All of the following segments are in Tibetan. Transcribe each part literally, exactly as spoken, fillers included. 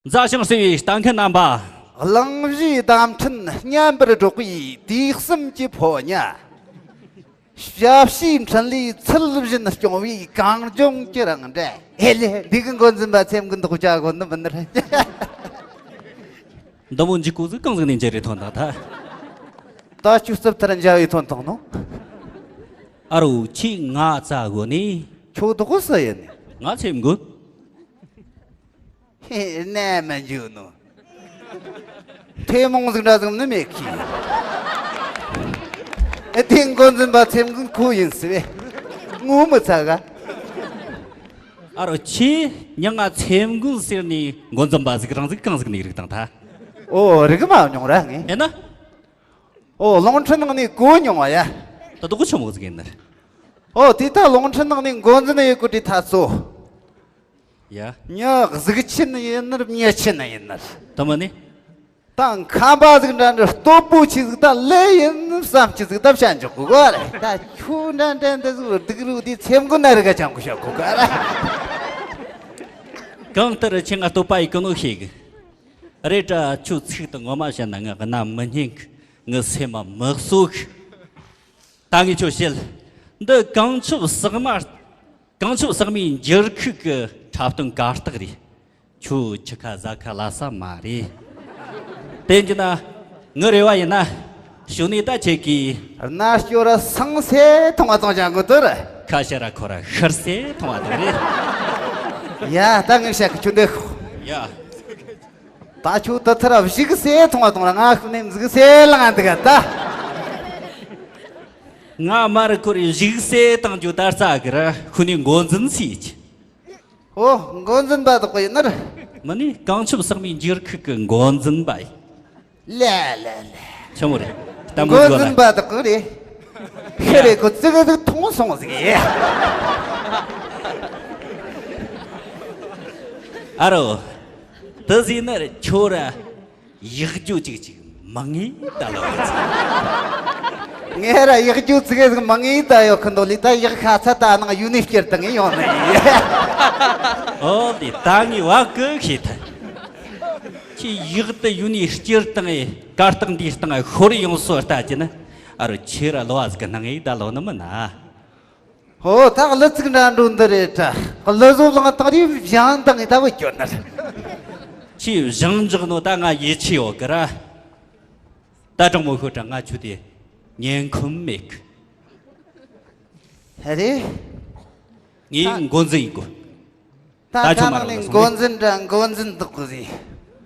མཛའ་ཞིང་བརྩེ་བའི་ལྟ་མཁན་རྣམ་པ། གླིང་བཞིའི་བརྡ་འཕྲིན་སྙན་པར་སྒྲོག་པའི་དུས་གསུམ་གྱི་ཕོ་ཉ། ཞབས་ཕྱིའི་འཕྲིན་ལས་ཚུལ་བཞིན་སྐྱོང་བའི་གངས་ལྗོངས་ཀྱི་རང་འདྲ། ཨེ་ལེ། འདི་གི་འགོ་འཛིན་པ་ཚེམ་གི་འདུག་བྱ་གོ་ནི་མིན་ནི་རེད། འདི་མོ་འཇིགས་སྐུལ་ཟིག་གང་ཟིག་ནས་འཇལ་རེ་ཐོན་དང་ཐ། ད་ཁྱོད་རྩིབ་ཐར་འཇལ་བའི་ཐོན་དང་ནོ། ཨ་རོ། ཁྱེད་ང་རྩ་གོ་ནི། ཁྱོད་དོག་གོ་སུ་ཡིན་ནི། ང་ཚེམ་གི། ཧེ། ནས་མི་འཇུག་ནོ། ཐེ་མོང་ཟིག་འདྲ་ཟིག་ནི་མེད་ཁི། ཨེ། དེ་འགོ་འཛིན་པ་ཚེམ་གི་ཁོ་ཡིན་སི་བས། ངོ་མི་ཚ་ག། ཨ་རོ། ཁྱེད་མྱིང་ང་ཚེམ་གི་ཟེར་ནི་འགོ་འཛིན་པ་ཟིག་རང་ཟིག་གང་ཟིག་ནས་རིག་དང་ཐ། ཨོ། རིག་མ་མྱོང་ར་ངས། ཨེ་ན། ཨོ། རླུང་འཕྲིན་ནང་ནས་གོ་མྱོང་བ་ཡ། ད་དོག་ཆི་མོ་ཟིག་ཡིན་ནི། ཨོ། དེ་ད་རླུང་འཕྲིན་ནང་ནས་འགོ་འཛིན་ཡོད་གོ་དྲི་ཐ་ཚོ། ཡ། མྱི་གཟུགས་ཆེན་ཡིན་ནར་མྱི་ཆེན་ཡིན་ནར། ད་མ་ནི། ད་ཁམས་པ་ཟིག་འདྲ་འདྲ་སྟོབས་པོ་ཆེ་ཟིག་ད་ལེ་ཡིན་བསམ་ཆེ་ཟིག་ད་བྱ་འཇོག་གོ་ག་རེད། ད་ཁྱོད་འདྲ་འདྲ་འདི་ཟིག་སྡུག་རུ་དེ་ཚེམ་གི་ན་རི་ག་ཅང་གོ་བྱ་གོ་ག་རེད། གང་ལྟར་ཁྱེད་ང་སྟོབས་པ་ཡི་གི་ནོ་ཤེས་གི། རེད་དྲ། ཁྱོད་ཚིག་ཏུ་ངོ་མ་བཤད་ན་ངའི་རྣ་མི་སྙན་གི། ངའི་སེམས་མ་མི་གསོ་གི། ད་ངས་ཁྱོད་བཤད། འདི་གངས་ཆུ་ཟག་མ། གངས་ཆུ་ཟག་མའི་འགྱུར་ཁུག་གི་འཁྲབ་སྟོན་གར་སྟེགས་རེད། ཁྱོད་ཁྱི་ཁ་ཟ་ཁ་ལ་ས་མ་རེད། དེ་འདྲ་ན་ངའི་རེ་བ་ཡིན་ན། ཞུ་ནས་ད་ཁྱེད་ཀྱིས། རྣ་སྐྱོ་ར་སང་སེ་ཐོང་བ་ཐོང་ཅང་གོ་དོ་ར། ཁ་ཤ་ར་ཁོ་ར་ཤར་སེ་ཐོང་བ་དང་རེད། ཡ། ད་ངས་བཤད་གི་ཁྱོད་འདི་ཤོག། ཡ། ད་ཁྱོད་ད་ཐར་བཞུགས་སེ་ཐོང་བ་ཐོང་ར། ང་ཤུ་ནས་འཛུགས་སེ་ལངས་འདུག་ག་ད། ང་མར་ཁོར་བཞུགས་སེ་བཏང་རྒྱུ་ད་རྩ་གི་ར། ཤུ་ནས་འགོ་འཛིན་སེ་ཅི། ཨོ། འགོ་འཛིན་པ་དག་ཡིན་ནར། མི་ནི་གངས་ཆུ་ཟག་མའི་འགྱུར་ཁུག་གི་འགོ་འཛིན་པ་ཡིན། ལེ་ལེ་ལེ། ཆི་མོ་རེད། ལྟད་མོ་འགོ་ཟིག་ལ། འཛིན་པ་དག་རེད། ཤི་རེ་ཁོ་ཙི་གི་ཟིག་ཐོང་སོང་ཟིག་ཡེ། ཨ་རོ། དེ་ཟིག་ན་ར་ཁྱོད་ར་ཡག་རྒྱུ་ཅིག་ཅིག་མང་ངེས་ད་ལོ། ངས་ར་ཡག་རྒྱུ་ཙི་གི་ཟིག་མང་ངེས་ད་ཡོད་ཁི་འདོ་ལི། ད་ཡག་ཤ་ཚ་ད་ནང་ཡུ་ནི་སྐྱེར་དང་ཡོང་ནི་ཡེ། ཨོ་ལི། ད་ངས་བ་གི་ཤེས་ཐལ། ཁྱེད་ཡག་ཏུ་ཡུ་ནི་སྐྱེར་དང་ཡེ། གར་སྟེགས་འདིའི་སྟེང་ཤོར་ཡོང་སོ་ལྟ་ཅི་ན། ཨ་རོ། ཁྱེད་ར་ལོ་བ་ཟིག་གི་སྣང་ངེས་ད་ལོ་ནི་མིན་ན། ཧོ། ད་གླུ་ཚིག་འདྲ་འགྲོ་འདི་རེད་དྲ། གླུ་བཟོ་བླངས་བཏང་རེ་བཞེངས་བཏང་ངེ་ད་བུ་སྐྱོར་ནར། ཁྱེད་བཞེངས་འཇོག་ནོ་ད་ང་ཡིད་ཆེས་ཡོད་གི་ར། ད་དྲང་མོ་ཤོད་དྲ། ང་ཁྱོད་དེ་ཉན་ཁོམ་མེད་གི། ཧེ་རེད། ངས་ད་འགོ་འཛིན་ཡིན་གོ། ད་ད་ད་ཁྱོད་མ་ནང་རོགས་ནས་ལ་སོང་འགོ་འཛིན་འདྲ་འགོ་འཛིན་འདུག་གི་ཟེ།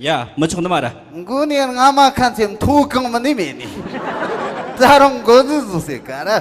ཡ། མི་ཆོག་ནི་མ་ར། འགོ་ནས་སྔ་མ་ཁ་མཚན་མཐོ་གང་མི་ནི་མེད་ནི། ད་རུང་འགོ་འཛིན་བཟོ་ཟེར་ག་ར།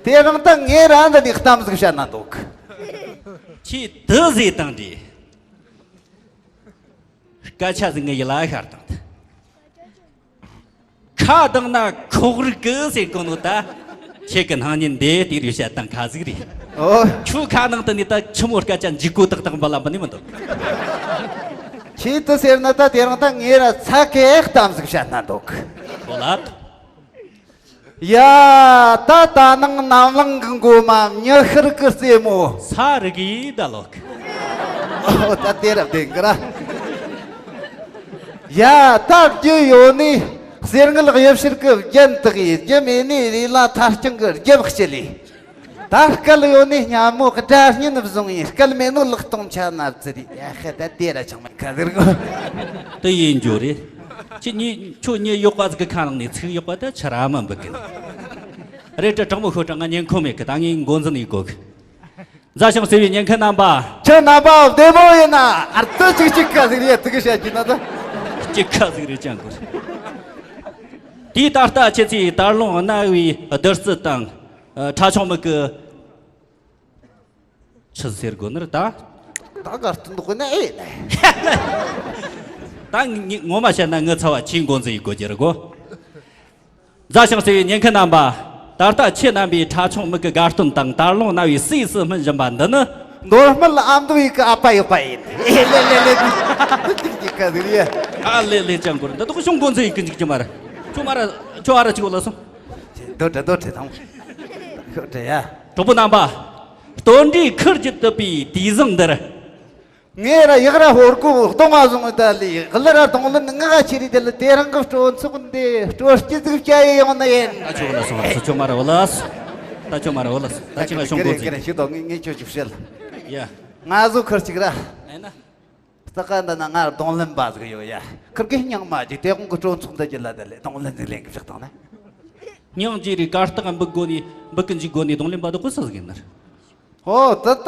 དེ་རིང་ད་ངས་ར་འདི་ནས་གཏམ་ཟིག་བཤད་ན་འདུག། ཁྱེད་དེ་ཟེ་དང་འདྲི། སྐད་ཆ་ཟིག་ངའི་ཡིད་ལ་ཤར་དང་། ཁ་གདངས་ན་ཁོག་རིག་གི་ཟེར་གོ་ནོ་ད། ཁྱེད་ཀྱི་སྣང་བརྙན་འདི་དེ་རུ་བཤད་སྟངས་ཁ་ཟིག་རེད། ཨོ། ཁྱོད་ཁ་ནང་དུ་ནི་ད་ཆི་མོ་སྐད་ཆ་འཇིགས་གོ་ཏག་ཏག་འབུལ་ལ་འབུལ་ནི་མི་འདུག། ཁྱེད་དུ་ཟེར་ན་ད་དེ་རིང་ད་ངས་ར་ཚ་གེ་གཏམ་ཟིག་བཤད་ན་འདུག། ཁོ་ལ། ཡ། ད་ད་ནང་ནམ་ལངས་གི་མགོ་མ་མྱི་ཤར་གི་རྩེ་མོ། ས་རི་གི་ད་ལོག། ཨོ། ད་དེ་ར་བདེན་གི་ར། ཡ། ད་རྒྱུ་ཡོད་ནི་གསེར་དངུལ་གཡུ་བྱུར་གི་རྒྱན་དག་ཡིན། རྒྱུ་མེད་ནི་རི་ལ་ཐར་རྐྱང་གི་རྒྱབ་སྐྱིལ་ལི། ད་སྐལ་ཡོད་ནི་སྙན་མོ་སྒྲ་སྙན་བཟུང་ཡིན། སྐལ་མེད་ནོ་ལག་སྟོང་ཆ་ན་བཙིར་ཡ། ཧེ། ད་དེ་ར་ཆང་མེད་ཁ་ཟིག་གོ། དེ་ཡིན་རྒྱུ་རེད། ཁྱེད་གཉིས། ཁྱོད་གཉིས་གཡོག་པ་ཟིག་གི་ཁ་ནང་ནས་ཚིག་གཡོག་པ་ད་ཆི་ར་མ་འབུད་གི་ནི། རེད་དྲ། དྲང་མོ་ཤོད་དྲ། ང་ཉན་ཁོམ་མེད་གི། ད་ངས་འགོ་འཛིན་ཡིན་གོ་གི། མཛའ་ཞིང་བརྩེ་བའི་ཉན་མཁན་རྣམ་པ། ཁྱེད་རྣམ་པ་བདེ་མོ་ཡིན་ན། ཨར་ཏོ་ཅིག་ཅིག་ཁ་ཟིག་རེད། ཐུག་གི་བཤད་ཀྱི་ན་ད། ཅིག་ཁ་ཟིག་རེད་ཅང་གོ། དེའི་ད་ལྟ་ཁྱེད་ཚོས་དར་ལུང་གནའ་བོའི་བདུད་རྩི་དང་། ཁྲ་ཆུང་མིག་གི། ཆི་ཟེར་དགོས་ནི་རེད་ད། ད་གར་སྟོན་འདུག་ན་ཨེ་ཡིན་ན། ད་ངི་ངོ་མ་བཤད་ན་ངི་ཚ་བ་ཁྱེད་འགོ་འཛིན་ཡིན་དགོས་ཀྱི་རེད་གོ། མཛའ་ཞིང་བརྩེ་བའི་ཉན་མཁན་རྣམ་པ། ད་ལྟ་ཁྱེད་རྣམ་པས་ཁྲ་ཆུང་མིག་གི་དགའ་སྟོན་དང་དར་ལུང་རྣ་བའི་སྲིད་སུ་སྨིན་བཞིན་པ་འདི་ནི། ནོར་སྨིན་ཨ་མདོ་ཡི་གི་ཨ་ཕ་ཡོད་པ་ཡིན། ཨེ་ལེ་ལེ་ལེ། ཏིག་ཏིག་ག་ཟིག་རེད། ཨ་ལེ་ལེ་ཅང་གོ་ར། འདི་དག་ཤོང་འགོ་འཛིན་ཡིན་གི་འཇིག་གི་མ་ར། ཁྱོད་མ་ར། ཁྱོད་ཨ་ར་ཅིག་འོ་ལ་སོང་། འདོ་དྲ་འདོ་དྲ་དང་། ཤོག་དྲ་ཡ། གྲོགས་པོ་རྣམ་པ། སྟོན་འབྲས་ཁུར་གྱིས་བཏུད་པའི་དུས་བཟང་འདིར། ངས་ར་ཡག་ར་ཧོར་གོ་གདོང་ང་བཟུང་ད་ལི་གླུ་ར་གདོང་ལེན་ང་ཆེ་རི་དེ་ལ་དེ་རང་གི་སྤྲོ་ཚོགས་འདི་སྤྲོ་སྐྱིད་ཟིག་བྱ་ཡི་ཡོང་ན་ཡིན། ད་ཆོག་ལ་སོང་སོ་ཆོ་མ་ར་བ་ལ་སོ། ད་ཆོ་མ་ར་བ་ལ་སོ། ད་ཅི་ང་ཤོང་གོ་ཟིག་ཁྱེད་དོ་ངས་ངས་ཁྱོད་ཅིག་བཤད་ལ། ཡ། ང་ཟོ་ཁར་ཅིག་ར། ཨེ་ན། ས་ཀ་འདི་ན་ང་གདོང་ལེན་པ་ཟིག་ཡོད་ཡ། ཁིར་གེ་སྙིང་མ་ཅིག་དེ་གོང་གི་སྤྲོ་ཚོགས་འདི་ཅི་ལ་དེ་ལས་གདོང་ལེན་ཟིག་ལེན་གི་བཞག་དང་ན། སྙིང་རྗེ་རེད། གར་སྟེགས་འབུད་དགོ་ནི་འབུད་གི་འཇུག་དགོ་ནི་གདོང་ལེན་པ་དུ་གོ་ས་ཟིག་ཡིན་ནར། ཨོ་ད་ལྟ་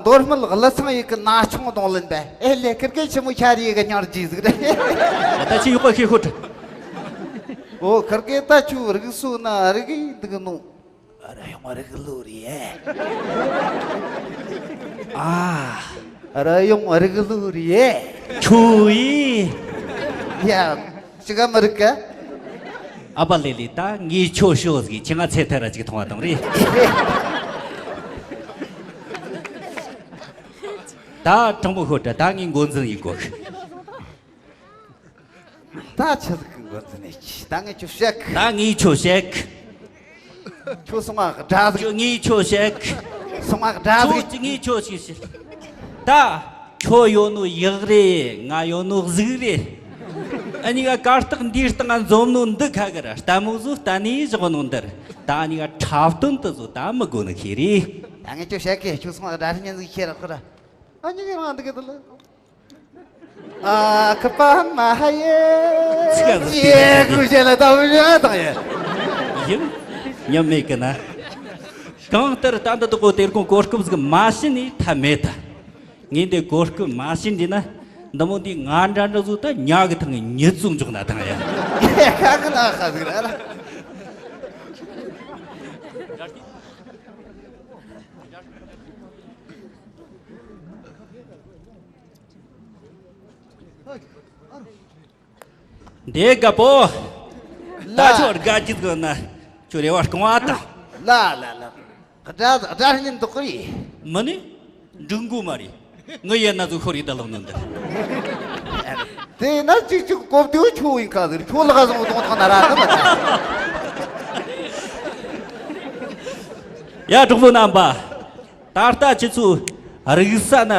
མདོ་སྨད་ཀླུ་ཚང་ཡི་གི་ན་ཆུང་གདོང་ལེན་པས་ཨེ་ལས་ཁིར་གེ་ཆི་མོ་ཆ་རེ་ཡི་གི་སྙིང་རྗེ་ཟིག་རེད། ད་ཅི་ཡོད་པ་ཤེས་ཤོད། ཨོ་ཁིར་གེ་ད་ཆུ་རིག་སུ་ན་རིག་གི་འདུག་ནོ། ར་ཡོང་རིག་ལུ་རེད། ཨ། ར་ཡོང་རིག་ལུ་རེད། ཁྱོ་ཡི། ཡ། ཅི་ག་མི་རིག་ག་ཨ་པ་ལེ་ལེ་ད་ངའི་ཁྱོ་ཤོ་ཟིག་ཁྱི་ང་ཚེ་ཐར་ར་ཅིག་མཐོང་བ་དང་རེད། ད་དྲང་པོ་ཤོད་དྲ་ད་ངའི་འགོ་འཛིན་ཡིན་གོ། ད་ཆི་ཟིག་གི་འགོ་འཛིན་ནས་ཅི་ད་ངས་ཁྱོད་བཤད་གི། ད་ངས་ཁྱོད་བཤད་གི། ཁྱོད་སོང་ང་དགྲ་ཟིག་ཁྱོད་ངས་ཁྱོད་བཤད་གི། སོང་ང་དགྲ་ཟིག་ཁྱོད་ངས་ཁྱོད་ཅིག་བཤད། ད་ཁྱོད་ཡོད་ནོ་ཡག་རེད། ང་ཡོད་ནོ་གཟུགས་རེད། ཨ་ནི་ང་གར་སྟེགས་འདིའི་སྟེང་ང་འཛོམས་ནོ་འདི་ཁ་གི་ར་ལྟད་མོ་བཟོ་ལྟ་ནས་བཞག་ནོ་འདི་ར། ད་ཨ་ནི་ང་འཁྲབ་སྟོན་དུ་བཟོ་ད་མི་དགོ་ནི་ཁེ་རེད། ད་ངས་ཁྱོད་བཤད་གི། ཁྱོད་སོང་ང་དགྲ་ཉན་ཟིག་ཁྱེར་ར་ཁོ་ར། ཨ་ནི་ང་རང་འདི་གི་དུ་ལ། ཨ་ཁ་པ་མ་ཧ་ཡེ། ཚིག་ག་ཟིག་ཡེ་ཁུ་ཞེ་ལ་ད་བུ་ཡ་དང་ཡེ། ཡིན། ཉམས་མེད་གི་ན། གང་ལྟར་ད་འདི་དག་གོ་དེར་ཁོང་གོ་སྐབས་ཟིག་མ་ཤི་ནི་ཐབས་མེད་ད། ངས་འདི་གོ་སྐབས་མ་ཤི་འདི་ན། འདི་མོ་འདི་ང་འདྲ་འདྲ་ཟོ་ད་ཉག་གི་ཐང་གི་ཉི་ཙུག་འཇོག་ན་དང་ཡ། ཁ་གི་ན་ཁ་ཟིག་ར་ར། འདི་དགའ་པོ། ད་ལ། ཁྱོད་དགའ་སྐྱིད་དགོས་ན་ཁྱོད་རེ་བ་སྐོང་བ་དང་། ལ་ལ་ལ། དགྲ་དགྲ་ཉིན་འདུག་གི་རེད། མི་ནི་འགྲིག་མགོ་མ་རེད། ངི་ཡན་ན་ཚོ་ཤོར་ཡི་ད་ལོག་ནོ་འདི། དེ་ན་ཅིག་ཅིག་གོ་བདེ་བོ་ཁྱོད་ཡིན་ཁ་ཟེར་ཁྱོད་ལ་ཁ་སོང་གཏོང་ཐང་ན་ར་ཁ་མ་ད། ཡ་གྲོགས་པོ་རྣམ་པ། ད་ལྟ་ཁྱེད་ཚོ་རིག་ས་ན།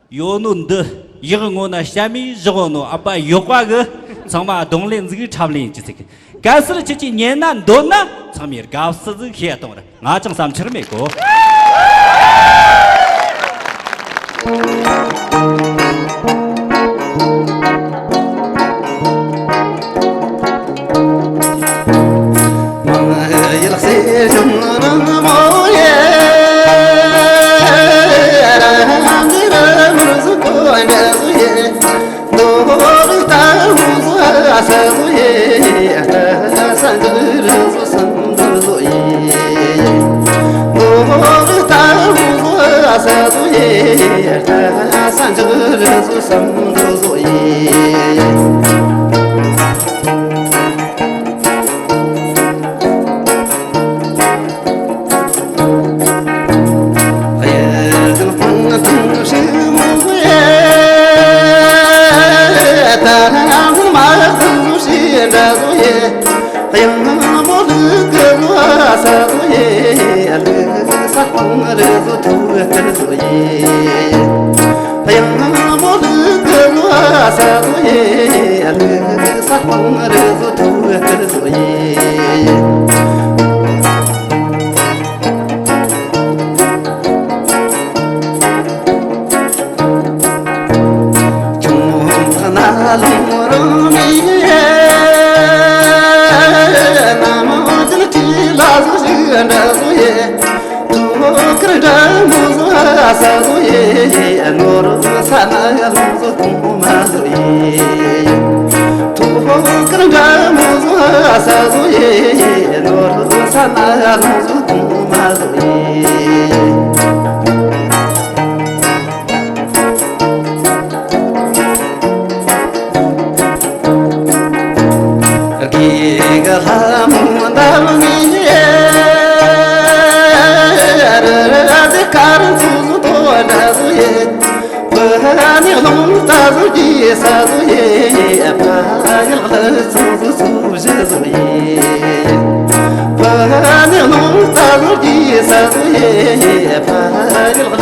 ཡོད་ནོ་འདི་ཡག་ངོ་ན་བཤད་མི་བཞག་ནོ་ཨ་པ་ཡོག་པ་གི་ཚང་མ་གདོང་ལེན་ཟིག་འཁྲབ་ལེན་གྱི་ཚིག་གལ་སྲིད་ཁྱེད་ཀྱིས་ཉན་ན་འདོད་ན་ཚང་མས་དགའ་བསུ་ཟིག་ཤེས་གཏོང་ར་ང་ཅང་བསམ་འཆར་མེད་གོ།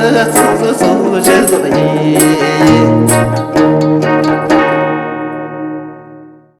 ཚོགས་གཙོ་ཚོགས་གཞོན་ཚོགས་ཡིན།